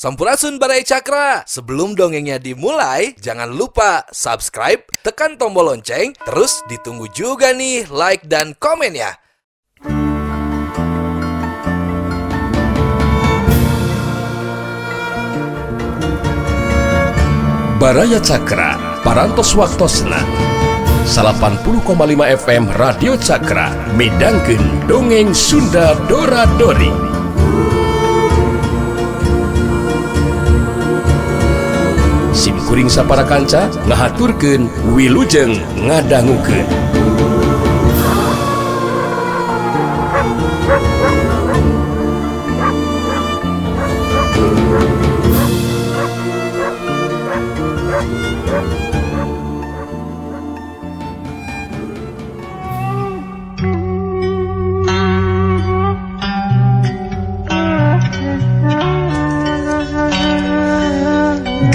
Sampurasun Baraya Cakra. Sebelum dongengnya dimulai, jangan lupa subscribe, tekan tombol lonceng, terus ditunggu juga nih like dan komennya. Baraya Cakra, Parantos Waktosna 80,5 FM Radio Cakra midangkeun dongeng Sunda Dora Dori. Sim kuring sapara kanca ngahaturkeun wilujeng ngadangukeun.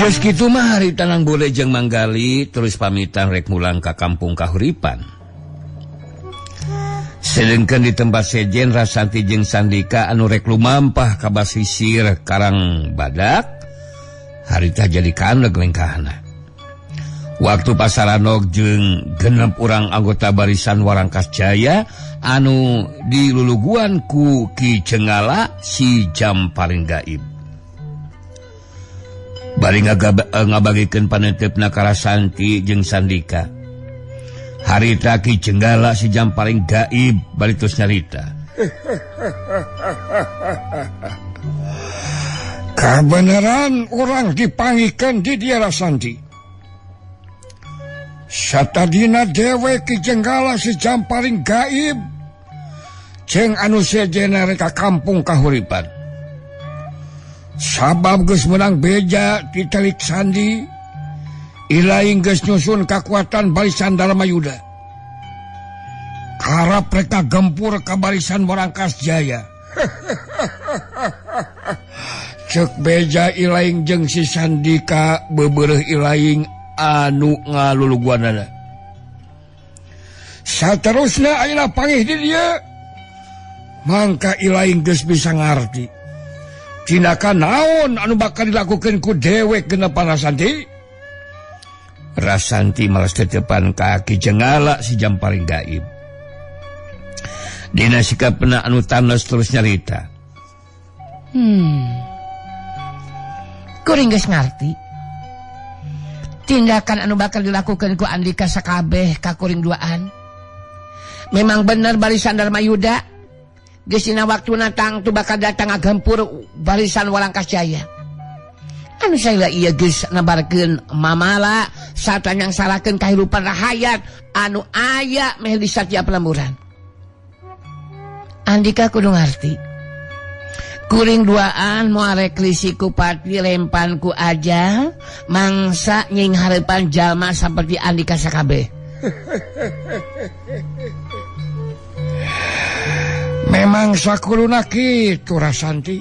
Geus kitu mah harita Nang Bule jeung Manggali terus pamitan rek mulang ka kampung Kahuripan. Sedengkeun di tempat sejen Rasanti jeung Sandika anu rek lumampah ka basisir Karang Badak, harita jadi kandeg lengkahna. Waktu pasaranog jeung genep urang anggota barisan Warangkas Jaya anu diluluguan ku Ki Jenggala si Jamparing Gaib. Bari ngabagikeun panetepna ka Rasanti jeung Sandika. Harita Ki Jenggala si Jamparing Gaib bari terus nyarita. Kabeneran urang dipangikeun di dieu Rasanti. Satadina dewe Ki Jenggala si Jamparing Gaib jeung anu sejenna rek ka kampung Kahuripan. Sabab geus menang beja ti Telik Sandi, ilaing geus nyusun kakuatan barisan Darmayuda. Karap reka gempur ka barisan Warangkas Jaya. Ceuk beja ilaing jeung si Sandika bebereuh ilaing anu ngaluluguanana. Saterusna ayeuna pangih di dieu, mangka ilaing geus bisa ngarti. Tindakan naon anu bakal dilakukan ku dewek genepan Rasanti? Rasanti malas tetepan ka Ki Jenggala si Jamparing Gaib. Dina sikapna anu tanes terus nyarita. Kuring geus ngarti. Tindakan anu bakal dilakukan ku Andika sakabeh ka kuring duaan. Memang bener barisan Darmayuda geus dina waktuna tangtu bakal datang ngagempur barisan Warangkas Jaya. Anu saila ieu geus nebarkeun mamala sarta nyangsarakeun kahirupan rahayat anu aya meh di satiap lemburan. Andika kudu ngarti. Kuring duaan moal rek lisi ku pati lempan ku aja mangsa nying hareupan jalma saperti Andika sakabeh. Memang sakuluna kitu Rasanti.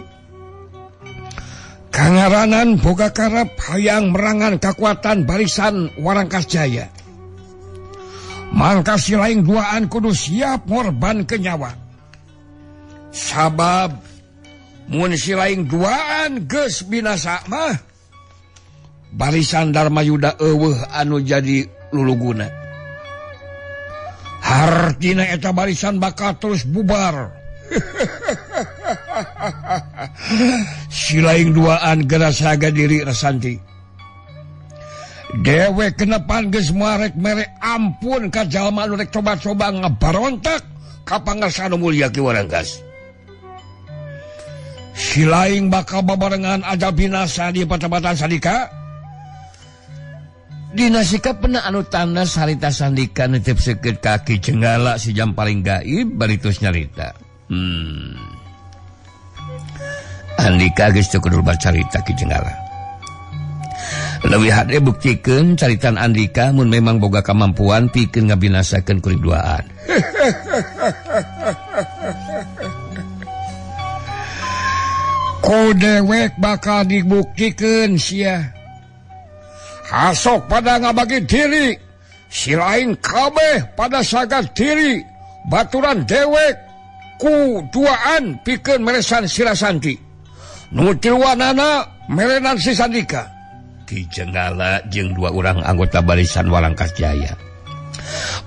Kangaranan boga karep hayang merangan kakuatan barisan Warangkas Jaya. Mangka si laing duaan kudu siap ngorban ke nyawa. Sabab mun si laing duaan geus binasa mah barisan Darmayuda eueuh anu jadi luluguna. Hartina eta barisan bakal terus bubar. Si laing duaan gerasaga diri Rasanti. Dewe kenepan geus moal rek mere ampun ka jalma anu rek coba-coba ngabarontak ka pangarsa anu mulia Ki Warangkas. Si laing bakal babarengan aja binasa di patempatan Sandika. Dina sikapna anu tanes harita Sandika nitip seukeut ka Ki Jenggala si Jamparing Gaib bari terus nyarita. Andika geus teu kudu bacarita Ki Jenggala. Leuwih hade buktikeun caritan Andika mun memang boga kamampuan pikeun ngabinasakeun kuring duaan. Ku dewek bakal dibuktikeun sia. Hasok pada ngabagi diri, si lain kabeh pada sagar diri, baturan dewek ku duaan pikeun meresan si Rasanti. Nu tiluanana Merenan si Sandika. Ki Jenggala jeung dua orang anggota barisan Warangkas Jaya.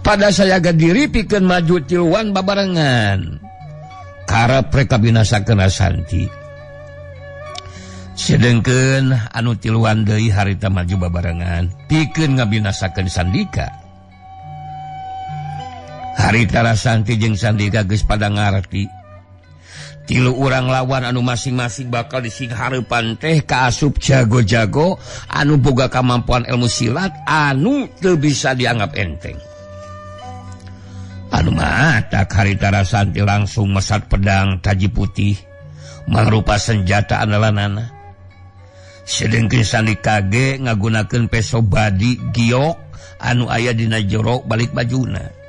Pada sayaga diri pikeun maju tiluan babarengan. Karep rek kabinasakeun Rasanti. Sedengkeun anu tiluan deui harita maju babarengan pikeun ngabinasakeun Sandika. Harita Rasanti jeung Sandika geus pada ngarti. Tilu urang lawan anu masing-masing bakal disinghareupan teh kaasup jago-jago anu boga kamampuan ilmu silat anu teu bisa dianggap enteng. Anu matak harita Rasanti langsung mesat pedang taji putih mangrupa senjata andalanana. Sedengkeun Sandika ge ngagunakeun peso badi giok anu aya dina jero balik bajuna.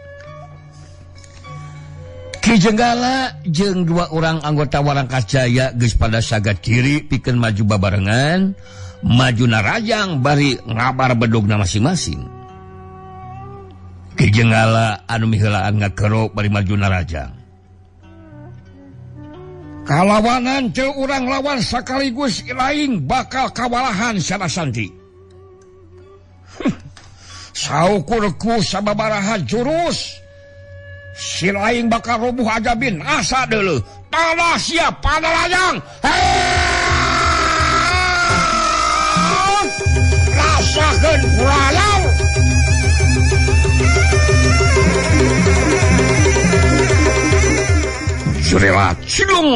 Ki Jenggala jeung dua orang anggota Warangkas Jaya geus pada saga diri pikeun maju babarengan, maju narajang bari ngabar bedogna masing-masing. Ki Jenggala anu miheulaan ngakerok bari maju narajang. Kalawanan teu urang lawan sakaligus lain bakal kawalahan Sarasanti. Saukurku sababaraha jurus si lain bakal robuh aja binasa dulu. Tanah siap pada layang. Rasakeun kulalau. Surelat cilung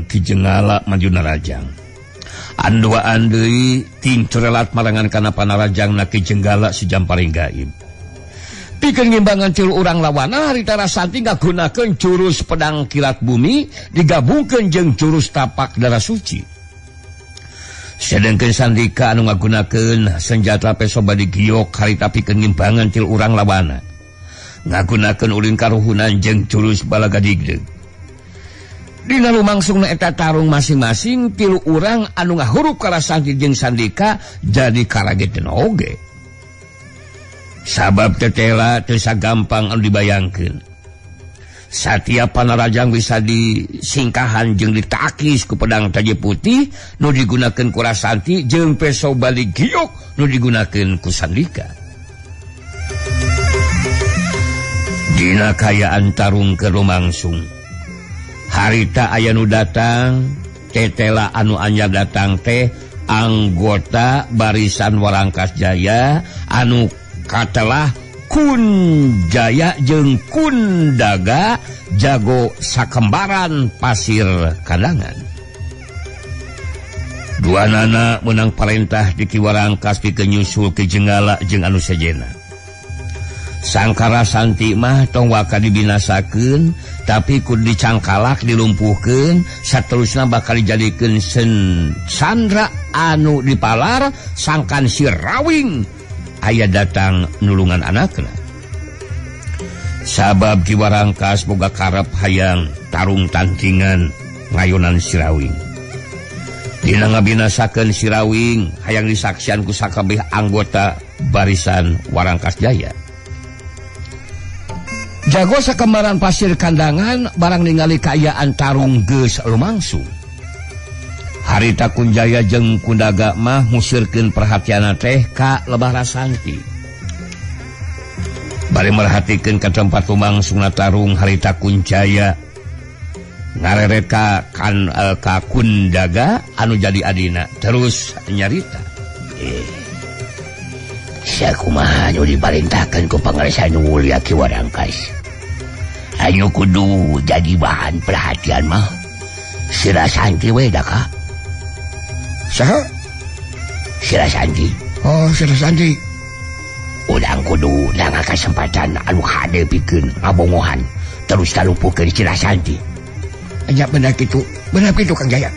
Ki Jenggala maju narajang. Anduaan deui ting curelat marangan kana panarajangna Ki Jenggala si Jamparing gaib. Pikeun ngimbangan tilu urang lawana harita Rasanti ngagunakeun jurus pedang kilat bumi digabungkeun jeung jurus tapak darah suci. Sedengkeun Sandika anu ngagunakeun senjata peso badi giok harita pikeun ngimbangan tilu urang lawana. Ngagunakeun ulin karuhunan jeung jurus balaga digdeg. Dina lumangsungna eta tarung masing-masing tilu urang anu ngahurup ka Rasanti jeung Sandika jadi karageteun oge. Sabab tetela teu sagampang anu dibayangkeun. Satiap panarajang bisa disingkahan jeung ditakis ku pedang taji putih nu digunakeun ku Rasanti jeung peso bali giok nu digunakeun ku Sandika. Dina kayaan tarung keur lumangsung. Harita aya nu datang, tetela anu anyar datang teh anggota barisan Warangkas Jaya anu katelah Kunjaya jeung Kundaga jago sakembaran pasir kandangan. Dua nana menang parentah di Ki Warangkas pikeun nyusul Ki Jenggala jeung anu sejena. Sangkara Santi mah tong waka dibinasakeun tapi kudu dicangkalak dilumpuhkeun saterusna bakal dijadikeun sandra anu dipalar sangkan si Rawing aya datang nulungan anakna. Sabab Ki Warangkas boga karep hayang tarung tandingan ngayonan si Rawing. Dina ngabinasakeun si Rawing hayang disaksian ku sakabeh anggota barisan Warangkas Jaya. Jago sakembaran pasir kandangan barang ningali kaayaan tarung geus lumangsung. Harita Kunjaya jeung Kundaga mah musirkeun perhatianna teh ka Lebah Rasanti. Bari merhatikeun ka tempat lumangsungna tarung harita Kunjaya ngareret ka kan ka Kundaga anu jadi adina terus nyarita. Sakumaha nu diparentahkeun ku Pangarsa Nu Mulya Ki Warangkas. Anu kudu jadi bahan perhatian mah si Rasanti we da ka. Saha? Si Rasanti. Oh, si Rasanti. Urang kudu nangga kesempatan anu hade pikeun ngabongohan terus talupukeun si Rasanti. Nya bener kitu. Bener kitu Kang Jaya.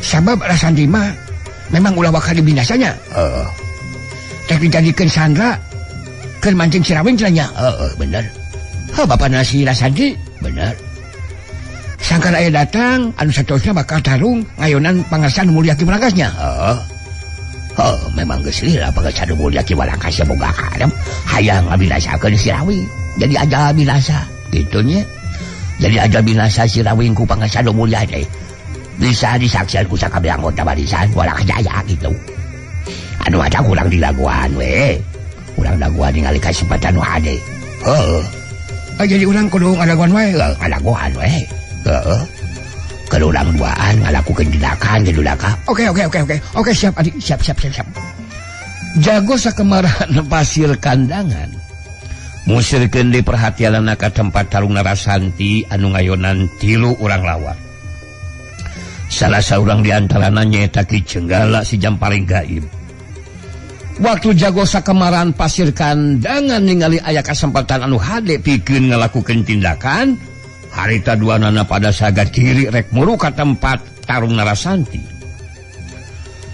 Sabab Rasanti mah memang ulah bakal dibinasanya. Heeh. Teh dijadikeun sandra keur mancing si Rawing cenah nya. Heeh, bener. Heuh, bapana si Rasanti bener. Sangkan aya datang anu saterusna bakal tarung ngayonan Pangarsa Nu Mulya Ki Warangkasnya. Heeh. Heuh, memang geus lila Pangarsa Nu Mulya Ki Warangkas boga karep hayang ngabinasakeun si Rawing. Jadi aja binasa kitu nya. Jadi aja binasa si Rawing ku Pangarsa Nu Mulya teh. Bisa disaksian ku sakabeh anggota barisan Walangkas Jaya gitu. Anu ada kurang dilaguan we. Urang daguan ningali kasempatan nu hade. Heeh. Jadi urang kudu ngadaguan wae, ngadaguan we. Heeh. Kalau urang duaan ngalakukeun tindakan jadi laka. Oke. Oke, siap adik, siap. Jago sakemarahan pasir kandangan. Musirkeun deui perhatianana ka tempat tarung Narasanti anu ngayonan tilu urang lawan. Salah saurang di antarana nyaeta Ki Jenggala si Jamparing Gaib. Waktu jago sakemaran pasir kandangan ningali aya kasempatan anu hade pikeun ngalakukeun tindakan, harita duanana pada saga diri rek muru ka tempat tarung Narasanti.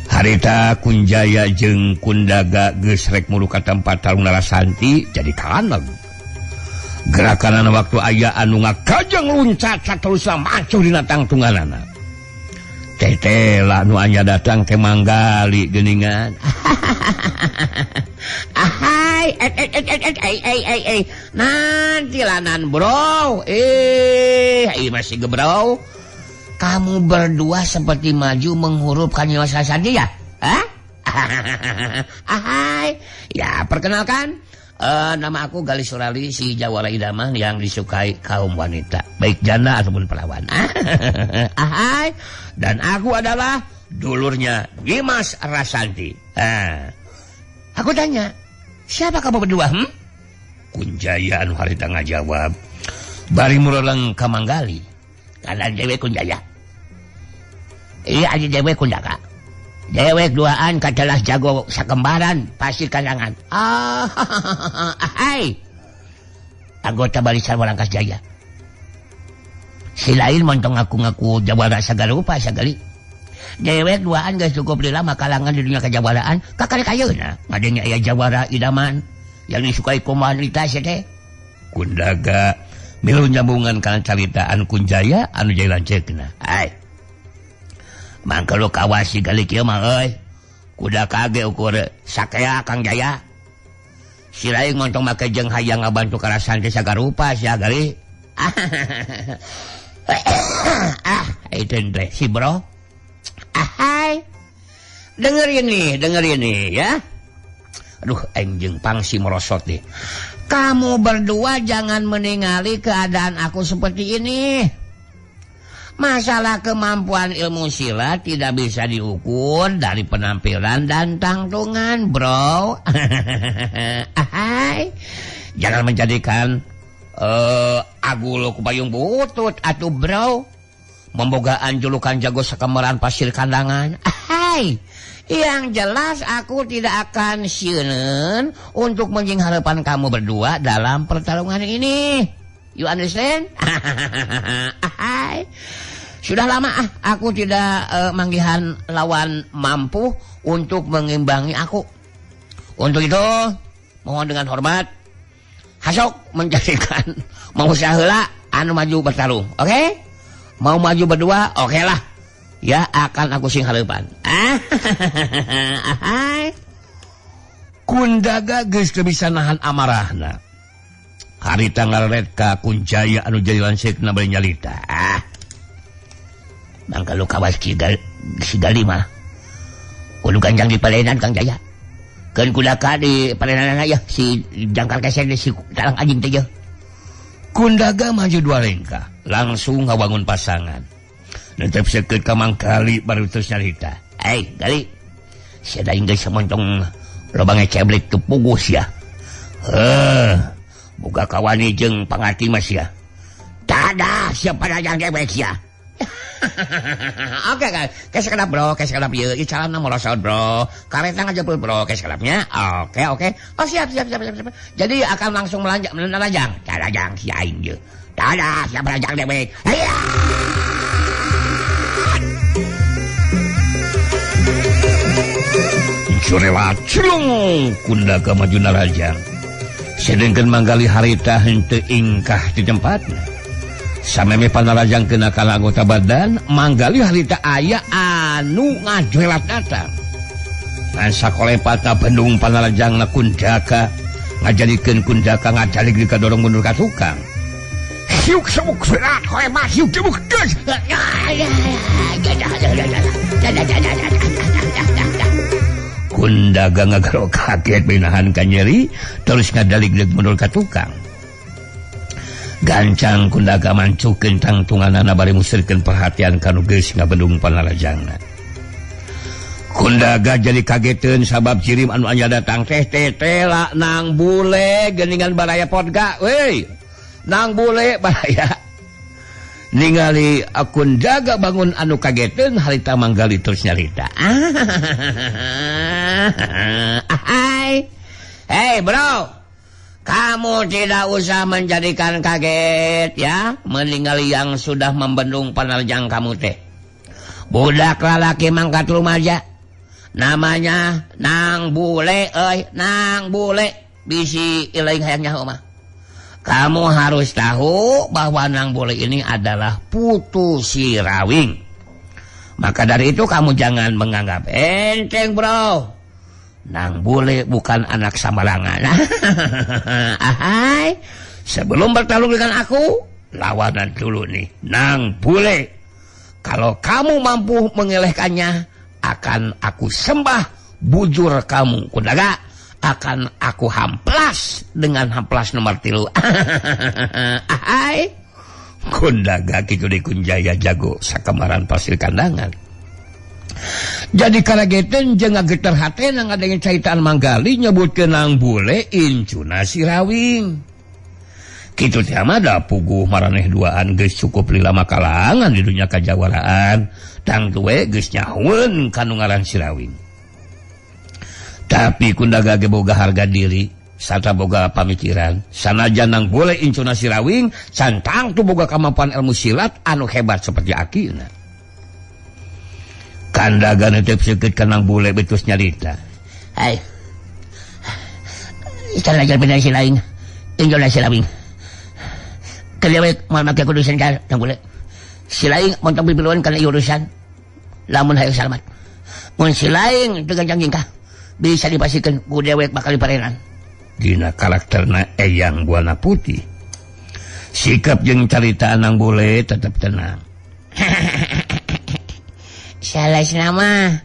Harita Kunjaya jeung Kundaga geus rek muru ka tempat tarung Narasanti jadi kaaneg. Gerakanana waktu aya anu ngakajeng luncat saterusna macu dina tangtunganana. Tetela nu anya datang teh manggali geuningan. Ahai, nanti lanan bro. Masih gebrau. Kamu berdua seperti maju menghurufkan Nyimas Rasanti ya? Hah? Ahai. Ya, perkenalkan, nama aku Gali Surali, si Jawara Idaman yang disukai kaum wanita, baik janda ataupun perawan. Ahai. Dan aku adalah dulurnya Nyimas Rasanti. Aku tanya, siapa kamu berdua? Kunjaya anu harita ngajawab, bari mureleng ka Manggali. Kanan dewek Kunjaya. Iya aja dewek Kundaga. Dewek duaan katalah jago sakembaran pasir kandangan. Ahai. Anggota barisan Walangkas Jaya. Si lain montong ngaku-ngaku jawara sagarupa sagali. Dewek duaan geus cukup lila makalangan di dunia kejawaraan kakarek ayeuna ngadenge aya jawara idaman yang disukai ku wanita sia teh. Kundaga milu nyambungan kana caritaan Kunjaya anu jadi lanceukna. Ai. Mangka lu kawasi gali kieu mah euy. Kuda kage ukur sakea Kang Jaya. Si lain montong make jeung hayang ngabantu karasan teh sagarupa sia gali. Ah, itu teh si bro. Ahai. Dengerin nih ya. Aduh, anjing pangsi merosot nih. Kamu berdua jangan meningali keadaan aku seperti ini. Masalah kemampuan ilmu silat tidak bisa diukur dari penampilan dan tangtungan, bro. Ahai. Jangan menjadikan agul kupayung butut atuh, bro. Membogaan julukan jago sakemeran pasir kandangan. Ahai. Yang jelas aku tidak akan sieun untuk menjing harapan kamu berdua dalam pertarungan ini. You understand? Ahai. Sudah lama aku tidak manggihan lawan mampu untuk mengimbangi aku. Untuk itu, mohon dengan hormat Hasok menjadikan mau saheula anu maju bertarung. Oke? Okay? Mau maju berdua, oke okay lah. Ya akan aku sing hareupan. Ahai. Kundaga geus teu bisa nahan amarahna. Harita ngareret ka Kunjaya anu jadi lanceukna bari nyalita. Ah. Mangka lu kawas si Gali mah. Kudu ganjang di palenan Kang Jaya. Keun kudaka di palenan ya si jangkar keseng si talang anjing teh ye. Kundaga maju dua lengkah, langsung ngawangun pasangan. Netep seukeut ka Manggali baru terus nyarita. Hei, Gali. Sia daing geus samontong loba ngeceblek teu puguh sia. Heuh, boga kawani jeung pangati mah sia. Tadah sia panajang dewek sia. Oke, kan. Kayak sekedap bro, kayak sekedap ieu, ieu calana morosot bro. Kareta ngajepul bro, kayak sekedapnya. Oke, oke. Oh, siap. Jadi akan langsung melanjang, menerajang. Tarajang si aing ieu. Tadah sia panajang dewek. Hayya! Surewat cilung Kundaga maju narajang. Sedengkeun Manggali harita henteu ingkah di tempatna. Sameme panarajang kena kana anggota badan, Manggali harita aya anu ngajuelat datang. Ngan sakolepatna bendung panarajangna Kundaka, ngajadikeun Kundaka ngajalik di kadorong mundur ka tukang. Hiuk sabuk berat hebat hiuk jebuk geus. Kundaga ngagero kaget binahan ka nyeri terus ngadalig-lig mundur ka tukang. Gancang kundaga mancukeun tangtunganana bari musirkeun perhatian ka nu geus ngabendung panarajangna. Kundaga jadi kageteun sabab cirim anu anyar datang teh tetela nang bule geuningan baraya podga euy. Nang bule baraya. Ningali Kundaga bangun anu kageteun harita Manggali terus nyarita. Hai. Hey bro, kamu tidak usah menjadikan kaget ya, meninggali yang sudah membendung panarjang kamu teh. Budak lalaki mangkat rumaja. Namanya Nang Bule euy, Nang Bule bisi iling hayang nyaho mah. Kamu harus tahu bahwa Nang Bule ini adalah putu Sirawing. Maka dari itu kamu jangan menganggap enteng bro. Nang Bule bukan anak sembarangan. Ahai, sebelum bertarung dengan aku, lawanan dulu nih Nang Bule. Kalau kamu mampu mengelehkannya, akan aku sembah bujur kamu Kundaga, akan aku hamplas dengan hamplas nomor 3. Ahai. Kundaga kitu di Kunjaya jago sakamaran pasir kandangan. Jadi karageteun jeung ngageter hatena ngadenge caitaan Manggali nyebutkeun Nang Bule incuna Sirawing. Kitu teh mah da puguh maraneh duaan geus cukup lila makalangan di dunya kajawaraan. Tangtu we geus nyahoeun ka nu ngaran Sirawing. Tapi Kundaga ge boga harga diri sarta boga pamikiran. Sanajan Nang Bule incuna Sirawing, can tangtu boga kamampuan ilmu silat anu hebat seperti akina. Kandaga netep seukeut ka Nang Bule betus nyarita. Hai. Sanajan bener si lain, incuna Sirawing. Kelewek moal make kudu sendal Nang Bule. Si lain mun tong pipiluan kana ieu urusan. Lamun hayang salamat. Mun si lain teu gancang jingkah, bisa dipasikeun ku dewek bakal diparenan. Dina karakterna Eyang Buana Putih. Sikap jeung carita Nang Bule tetep tenang. Salah nama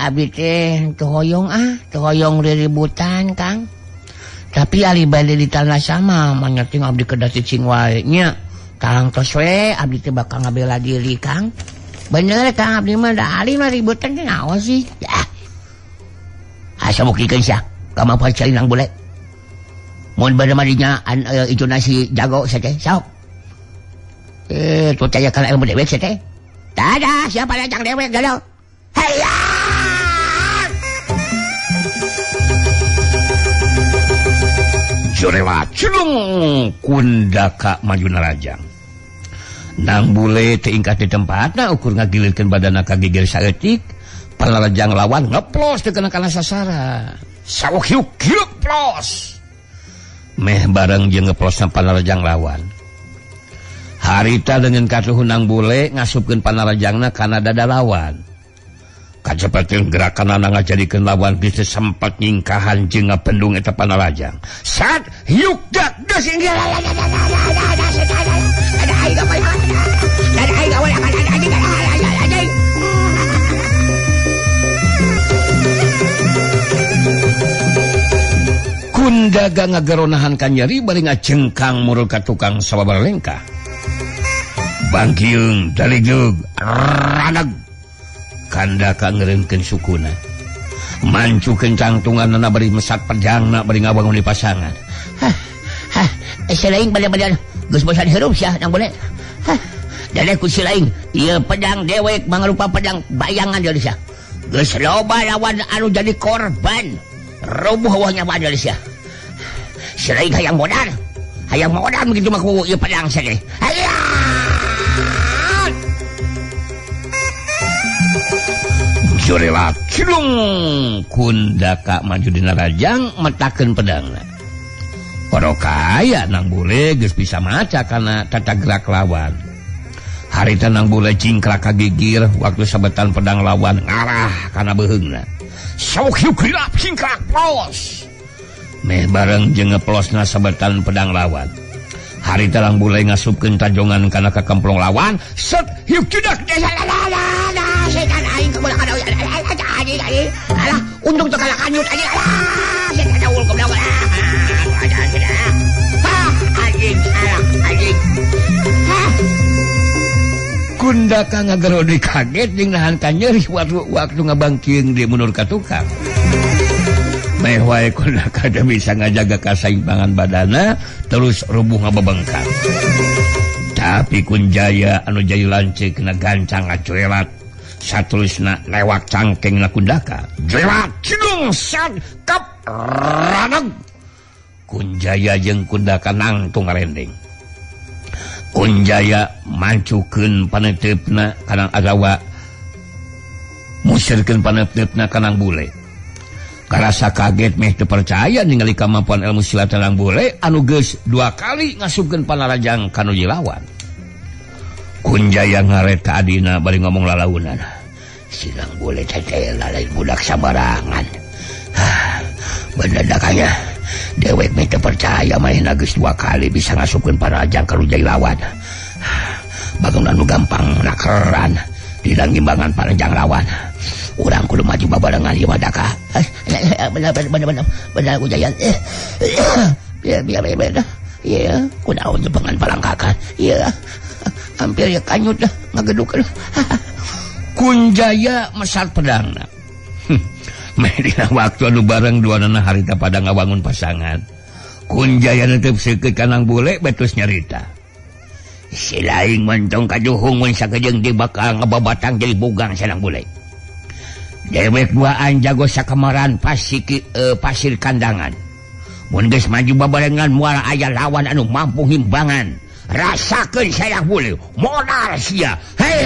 abdi teh teu hoyong teu hoyong riributan Kang. Tapi ari bade di tanah sama manyating abdi kedah cicing wae nya. Tangtos we abdi teh bakal ngabela diri Kang. Bener Kang, abdi mah da ari mah ributan teh naon sih? Ya. Asa buktikeun sia kamampuan cai Nang Bule. Mun bade madinya itu nasi jago sia teh sok. Percaya kana ilmu dewek sia teh. Dadah, siapa yang dewek galau? Heya! Jorewa cilung Kundaka maju narajang. Nang Bule teu ingkat di tempatna ukur ngagilirkeun badanna ka gigir saeutik, panarajang lawan ngeplos teu kena kana sasaran. Sawuk hiuk hiuk plos. Meh bareng jeung ngeplosna panarajang lawan. Harita dengan katuhun Nang Bule ngasupkeun panarajangna kana dada lawan. Kacepeteun gerakanana ngajadikeun lawan geus sempat nyingkahan jeung ngabendung eta panarajang. Sat hiuk dak geus Kundaga ngageronahan ka nyeri bari ngajengkang murul ka tukang sababar lengkah. Bangkiung daligug raneg Kandaka ngereungkeun sukuna. Mancukeun cangtunganna bari mesat pedangna bari ngabangun di pasangan. Hah, hah, si lain badan-badan geus bosan hirup sia Nang Bule. Hah, dadeh ku si lain ieu pedang dewek mangrupa pedang bayangan deui sia. Geus loba lawan anu jadi korban. Roboh wah nyawa deui sia. Si lain hayang modal. Hayang modal begitu mah ku ieu pedang sia teh. Hayang! Jorewa cilung Kundaka maju dina rajang metakeun pedangna. Para kaya Nang Bule geus bisa maca kana tata gerak lawan. Harita Nang Bule cingkrak ka gigir waktu sabetan pedang lawan ngarah kana beuheungna. Sawuk hiuk hilap cingkrak plos. Meh bareng jeung ngeplosna sabetan pedang lawan. Harita Lang Bule ngasupkeun tajongan kana kakemplong lawan. Set hiuk cedak setan aing kebelah kana alah untung teu kalah kanyut anjing alah setan daul goblok anjing alah anjing. Kundaka ngagero deui kaget jeung nahan kanyeri waktu ngabangkeung di mundur ka tukang. Meh wae Kundaka teu bisa ngajaga kasaimbangan badana terus rubuh ngabebengkak. Tapi Kunjaya anu jadi lanceuk kena gancang ngacuelat saterusna lewat cangkeng na Kundaka. Jelat cidung san kap raneg. Kunjaya jeung Kundaka nangtung ngarendeng. Kunjaya mancukeun paneuteup-na kana atawa musirkeun paneuteup-na kana bule. Karasa kaget meh teu percaya ningali kemampuan ilmu silat Lang Bule anu geus dua kali ngasupkeun panarajang ka nu lawan. Kunjaya ngaret ka adina bari ngomong lalaunan. Si Lang Bule teh lain budak sabarangan. Bener dakanya dewek meh teu percaya manehna geus dua kali bisa ngasupkeun panarajang ka nu lawan. Bagong anu gampang nakeran dina ngimbangan panarajang lawan. Urang kudu maju babarengan ieu mah daka. Bener bener bener bener Ujaya. Biar biar biar. Iya, kunaon jepengan palangkakan. Iya. Hampir ya kanyut dah ngageduk. Kunjaya mesat pedangna. Meh dina waktu anu bareng duanana harita pada ngawangun pasangan. Kunjaya netep seukeut ka Nang Bule betus nyarita. Si laing mentong kajuhung mun sakejeung di bakal ngababatang jadi bugang si Lang Bule. Dewek duaan jago sakamaran pasir kandangan. Mun geus maju babarengan moal aya lawan anu mampu himbangan. Rasakeun sayang bule, modal sia. Hey!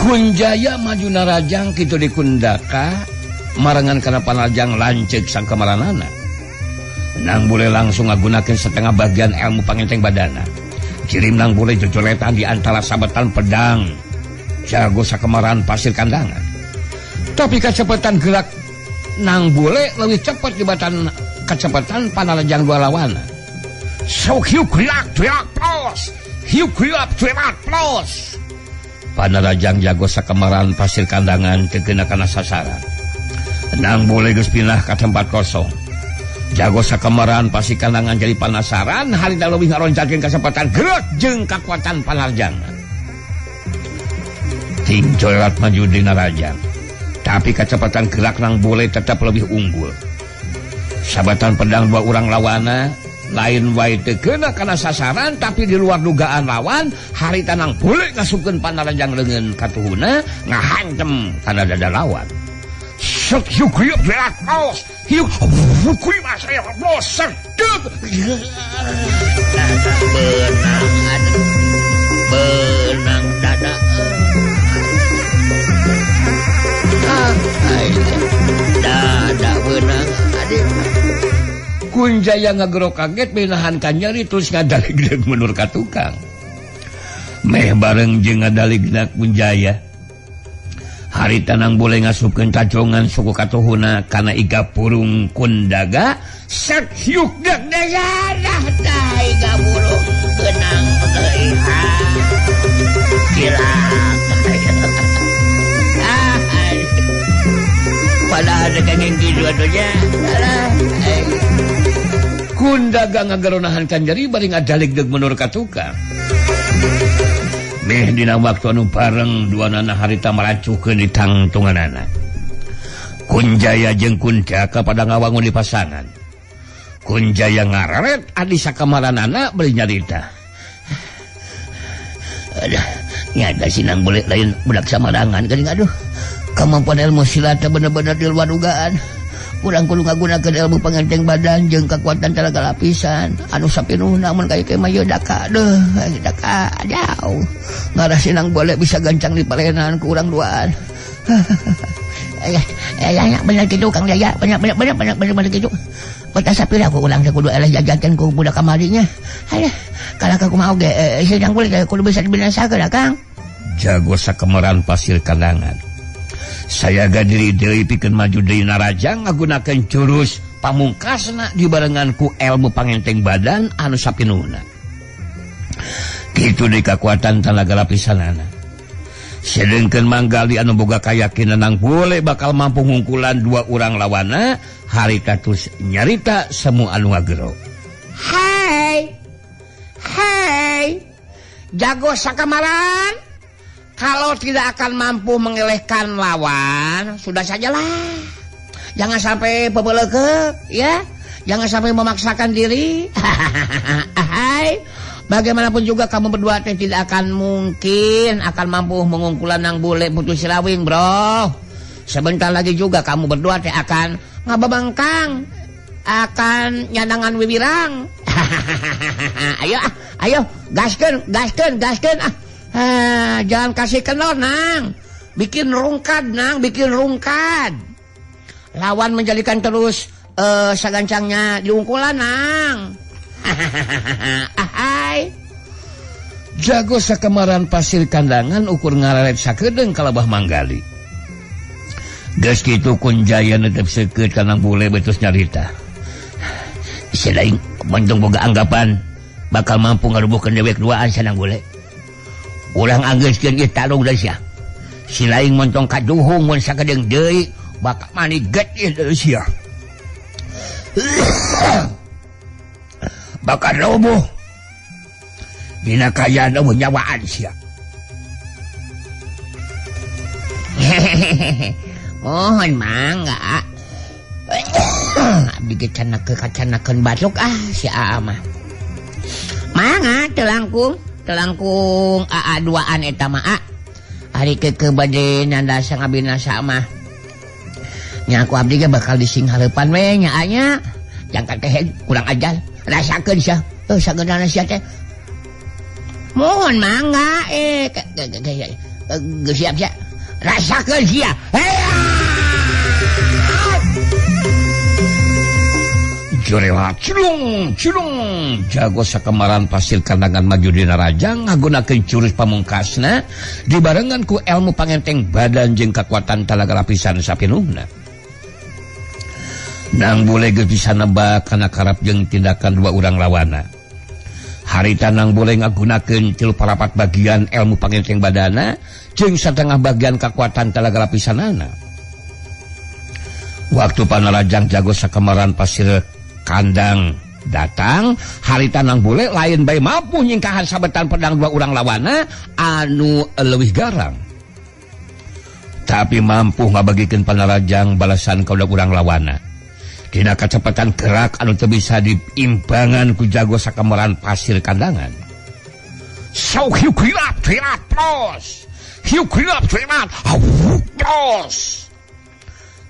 Kunjaya maju narajang kitu di Kundaka marengan kana panarajang lanceuk sangkamaranana. Nang Bule langsung ngagunakeun setengah bagian ilmu pangenteng badana. Kirim Nang Bule jojoletan di antara sabetan pedang jago sakamaran pasir kandangan. Tapi kecepatan gerak Nang Bule lebih cepat dibatan kecepatan panarajang dua lawana. Sok hiuk gerak gerak plus, hiuk gerak gerak plus. Panarajang jago sakamaran pasir kandangan teu kana sasaran. Nang Bule geus pindah ka tempat kosong. Jago sakamaran pasir kandangan jadi panasaran harita leuwih ngaroncakeun kasempatan gerak jeung kakuatan panarajang. Ting colat maju dina rajang. Tapi kecepatan gerak Nang Bule tetap lebih unggul. Sabatan pedang dua urang lawana lain wae teu kena kana sasaran tapi di luar dugaan lawan harita Nang Bule ngasupkeun panarajang leungeun katuhuna ngahantem kana dada lawan. Set hiuk hiuk berat los hiuk hiuk masaya los sedep dada benang aduh benang dada dada benang aduh. Kunjaya ngagero kaget menahan kanyeri terus ngadaligdeg mundur ka tukang. Meh bareng jeung ngadaligdeg Kunjaya. Harita Nang Bule ngasupkeun tajongan suku katuhuna kana iga purung Kundaga set hiuk deg dadah tah iga burung benang euy ha. Cilaka. Ah. Padahal kenging kitu atuh nya. Alah. Kundaga ngagero nahan kanjeri bari ngadaligdeg mundur ka tukang. Meh dina waktu anu bareng duanana harita meracukeun di tangtunganana. Kunjaya jeung Kundaka pada ngawangun di pasangan. Kunjaya ngareret adi sakamaranana bari nyarita. Aduh, nyata si Nang Bule lain budak samarangan geuning aduh. Kemampuan ilmu silat bener-bener di luar dugaan. Kurang kudu ngagunakeun ilmu pangenteng badan jeung kekuatan talaga lapisan anu sapinuhna mun ka ieu mah ieu daka deuh daka jauh. Ngarah si Nang Bule bisa gancang di palenan ku urang duaan. Ya bener gitu Kang Jaya, bener bener bener bener bener gitu. Batas sapira aku ulang kudu eleh jajankeun ku budak kamarinya. Alah, kalau aku mau ge sedang boleh kudu bisa dibinasakeun Kang. Jago sakemeran pasir kandangan. Saya gadiri deui pikeun maju deui narajang ngagunakeun jurus pamungkasna dibarengan ku ilmu pangenteng badan anu sapinuhna. Kitu deui kakuatan tanaga lapisanana. Sedengkeun Manggali anu boga kayakinan nang boleh bakal mampu ngungkulan dua urang lawana, harita terus nyarita semua anu ngagero. Hai. Hai. Jago sakamaran. Kalau tidak akan mampu mengelehkan lawan, sudah sajalah. Jangan sampai pebeleke, ya. Jangan sampai memaksakan diri. Hai. Bagaimanapun juga kamu berdua teh tidak akan mungkin akan mampu mengungkulan nang bule putus silawing, bro. Sebentar lagi juga kamu berdua teh akan ngababangkang, akan nyandangan wiwirang. Ayo, ayo, gaskeun, gaskeun, gaskeun. Ah, jangan kasih kenor, nang. Bikin rungkad, nang, bikin rungkad. Lawan menjadikan terus sagancangnya diungkulan, nang. Hai. Jago sakemaran pasir kandangan ukur ngararet sakedeung kalabah Manggali. Geus kitu Kunjaya netep seukeut ka nang bule betus nyarita. Selain montong boga anggapan bakal mampu ngarubuhkeun dewek duaan sanang bule. Urang anggeuskeun ieu tarung deui sia. Silaing montong kaduhung mun sakedeung deui bakal maniget ieu deui sia. Bakal roboh dina kayaan eueuh nyawaan sia. Mohon mangga. Abdi ge canakeun batuk ah si Aa mah. Mangga teu langkung, teu langkung aa duaan eta mah a. Ari keukeuh bade nanda sangabinasa mah. Nya ku abdi ge bakal disinghareupan we nya nya. Jangka teh kurang ajar. Rasakeun sia, sageunana sia teh. Mohon mangga geus siap sia. Rasakeun sia. Jorewa cilung cilung jago sakemaran pasir kandangan maju dina rajang ngagunakeun jurus pamungkasna dibarengan ku ilmu pangenteng badan jeung kakuatan talaga lapisan sapinuhna. Nang bule geus bisa nebak kana karap jeung tindakan dua urang lawana. Harita nang bule ngagunakeun 3/4 bagian ilmu pangenteng badana jeung 1/2 bagian kakuatan talaga lapisanana. Waktu panarajang jago sakemaran pasir kandang datang, harita nang bule lain bae mampu nyingkahan sabetan pedang dua urang lawana anu leuwih garang. Tapi mampu ngabagikeun panarajang balasan ka urang lawana. Dina kacepatan gerak anu teu bisa diimbangan ku jago sakameran pasir kandangan. Sau hiu kilap tirat pros. Hiu kilap tirat pros.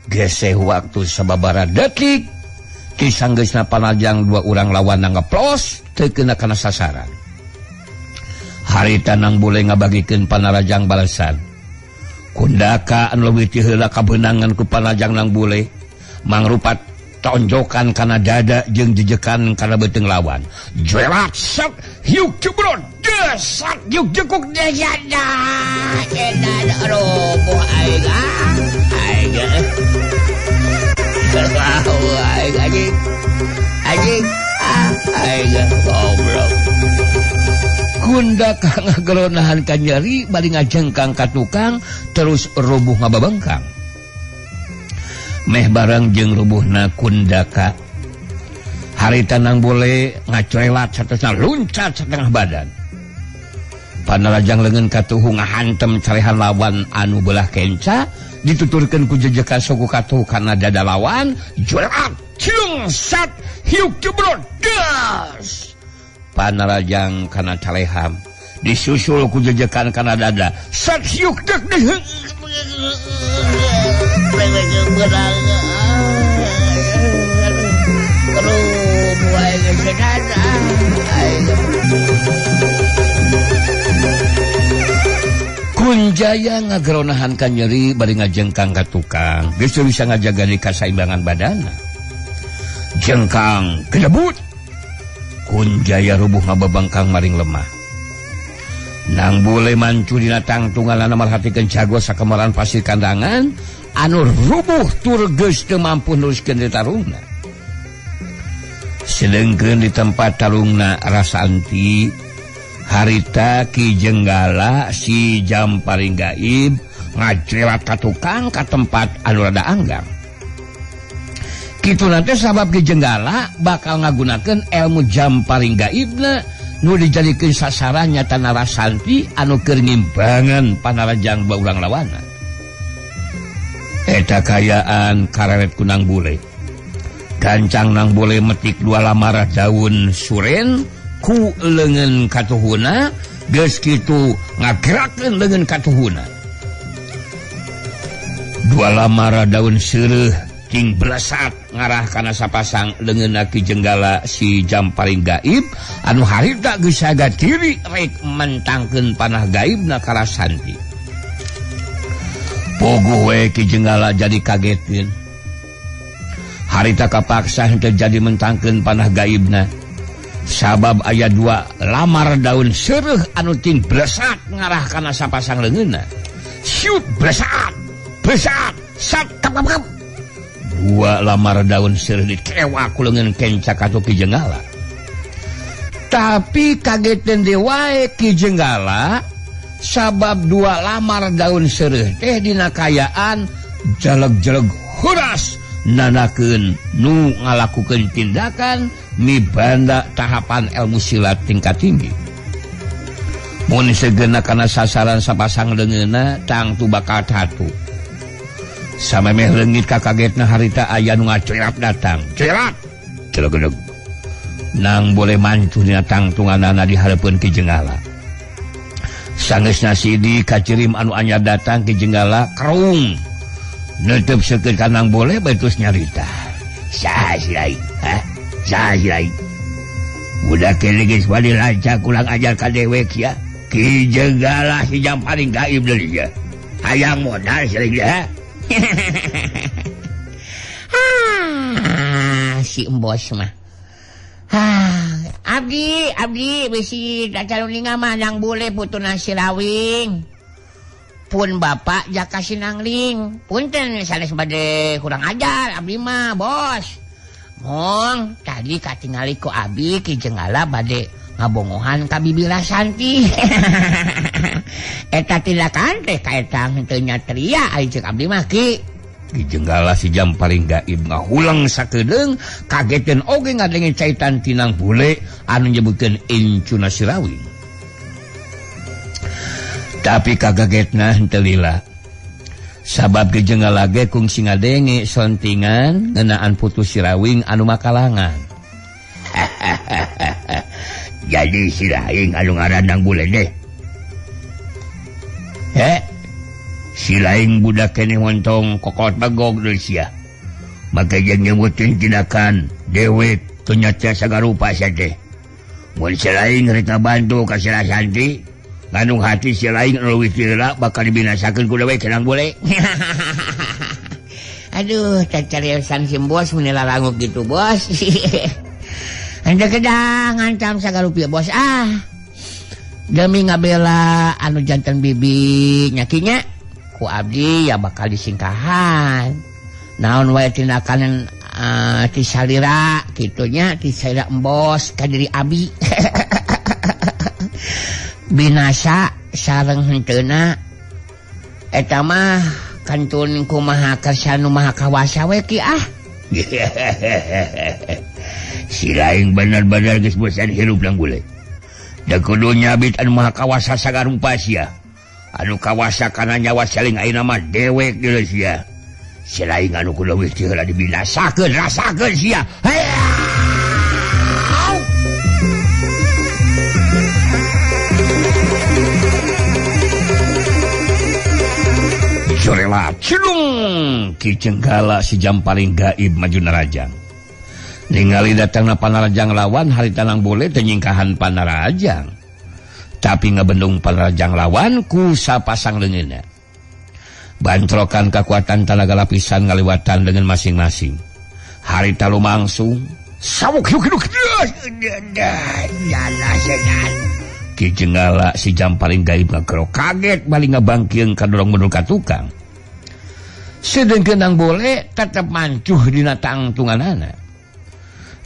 Geseh waktu sababara detik kisanggeusna panajang dua urang lawan ngeplos teu kena kana sasaran. Harita nang bule ngabagikeun panarajang balasan. Kundaka anu leuwih ti heula kabeunangan ku panajang nang bule mangrupat tonjokan kana dada jeung jejekan kana beuteung lawan. Jerat sat hiuk jebrot desat hiuk jekuk dejada edan roboh aing aing aing anjing anjing aing goblok. Kundaka ngageronahan ka nyeri bari ngajengkang ka tukang terus roboh ngababengkang. Meh barang jeung rubuhna Kundaka. Harita nang bule ngacorelat satosna luncat setengah badan. Panarajang leungeun katuhu ngahantem carehan lawan anu belah kenca dituturkeun ku jejekan suku katuhu kana dada lawan jurat ciung sat hiuk jebrot gas. Panarajang kana caleham disusul ku jejekan kana dada sat hiuk dek Kunjaya ngageronahan ka nyeri bari ngajengkang ka tukang. Geus teu bisa ngajaga di kasaimbangan badana. Jengkang kedebut. Kunjaya rubuh ngababangkang maring lemah. Nang bule mancu dina tangtunganana marhatikeun jago sakemaran pasir kandangan anu rubuh tur geus teu mampu neruskeun tarungna. Sedengkeun di tempat tarungna Rasanti harita Ki Jenggala si Jamparing Gaib ngacelat ka tukang ka tempat anu rada anggang. Kitu nanti sabab Ki Jenggala bakal ngagunakeun ilmu Jamparing Gaibna nu dijadikeun sasaran nyata Rasanti anu keur ngimbangan panarajang dua urang lawana. Eta kayaan kareret ku Nang Bule. Gancang Nang Bule metik dua lamar daun suren ku leungeun katuhuna, geus kitu ngagerakeun leungeun katuhuna. Dua lamar daun seureuh ting blesat ngarah kana sapasang leungeunna Ki Jenggala si Jamparing Gaib anu harita geus saga diri rek mentangkeun panah gaibna ka Rasanti. Puguh we Ki Jenggala jadi kagetin. Harita kapaksa henteu jadi mentangkeun panah gaibna. Sabab aya dua lamar daun seureuh anu ting blesat ngarah kana sapasang leungeunna. Siut blesat, blesat, sat kap kap kap. Dua lamar daun seureuh dikewa ku leungeun kenca katu Ki Jenggala. Tapi kagetin deui wae Ki Jenggala sabab dua lamar daun seureuh teh dina kayaan jeleg-jeleg huras nanakeun nu ngalakukeun tindakan mibanda tahapan ilmu silat tingkat tinggi. Mun segeuna kana sasaran sapasang leungeunna tangtu bakal tatu. Samemeh leungit kakagetna harita aya nu ngacerat datang. Cerat. Celegedeg. Nang boleh mancuh dina tangtunganana di hareupeun Ki Jenggala. Sangeusna sidi kacirim anu anyar datang Ki Jenggala kerung. Neuteub seukeut ka Nang Bule bae terus nyarita. Saha si lain? Hah? Saha si lain? Budak kene geus wani lancar kurang ajar ka dewek ya. Ki Jenggala si Jamparing Gaib deui ya. Hayang modal si lain ya. Ah, si embos mah. Ah, abdi abdi bisi dacaluninga mah Nang Bule putuna Sirawing. Pun bapak jaka sinangling. Punten sanes bade kurang ajar abdi mah, bos. Mong tadi katingali ku abi Ki Jenggala bade ngabongohan ka Bibi Rasanti. Eta tindakan teh kaetang henteu nyatria ari ceuk abdi mah Ki. Ki Jenggala si Jamparing Gaib ngahulang sakedeung kageteun oge ngadenge caitan ti Nang Bule anu nyebutkeun incuna Sirawing. Tapi kagagetna henteu lila. Sabab Ki Jenggala ge kungsi ngadenge sontingan ngeunaan putu Sirawing anu makalangan. Jadi si lain anu ngaran Nang Bule deh. He? Si lain budak keneh montong kokot bagog deui sia. Make jeung nyebutin tindakan dewek teu nyaca sagarupa sia teh. Mun si lain rek ngabantu ka si Rasanti, ngandung hati si lain anu leuwih ti heula bakal dibinasakeun ku dewek Nang Bule. Aduh, cacarieusan si bos mun larangut gitu, bos. Henteu kedah ngancam sagarupi bos ah. Demi ngabela anu jantan bibi nyakinya ku abdi ya bakal disingkahan. Naon wae tindakan ti salira kitunya ti salira embos ka diri abi. Binasa sareng henteuna eta mah kantun kumaha kersa nu maha kawasa we ki ah. Si lain bener-bener geus bosan hirup Nang Bule. Da kudu nyabit anu maha kawasa sagarupa sia. Anu kawasa kana nyawa saling ayeuna mah dewek deui sia. Si lain anu kudu leuwih ti heula dibinasakeun, rasakeun sia. Sorela cilung Ki Jenggala si Jamparing Gaib maju narajang. Ningali datangna panarajang lawan harita Nang Bule teh nyingkahan panarajang. Tapi ngebendung panrajang lawan ku sapasang leungeunna. Bantrokan kekuatan tanaga lapisan ngaliwatan dengan masing-masing. Harita lumangsung sawuk Ki Jenggala si Jamparing Gaib ngagero kaget bali ngabangkieun kadorong mundur ka tukang. Sedengkeun Nang Bule tetep mancuh dina tangtunganana.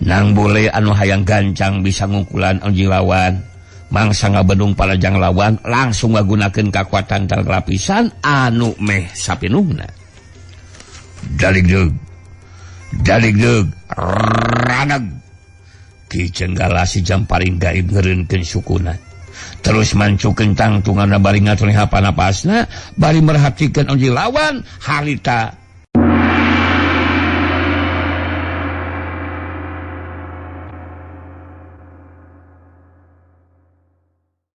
Nang Bule anu hayang gancang bisa ngungkulan anjing lawan, mangsa ngabendung panrajang lawan langsung ngagunakeun kakuatan tanaga lapisan anu meh sapinuhna. Daligdeug daligdeug raneg. Ki Jenggala si Jamparing Gaib ngeureunkeun sukuna. Terus mancukeun tangtunganna bari ngatur hapanapasna, bari merhatikeun anjing lawan harita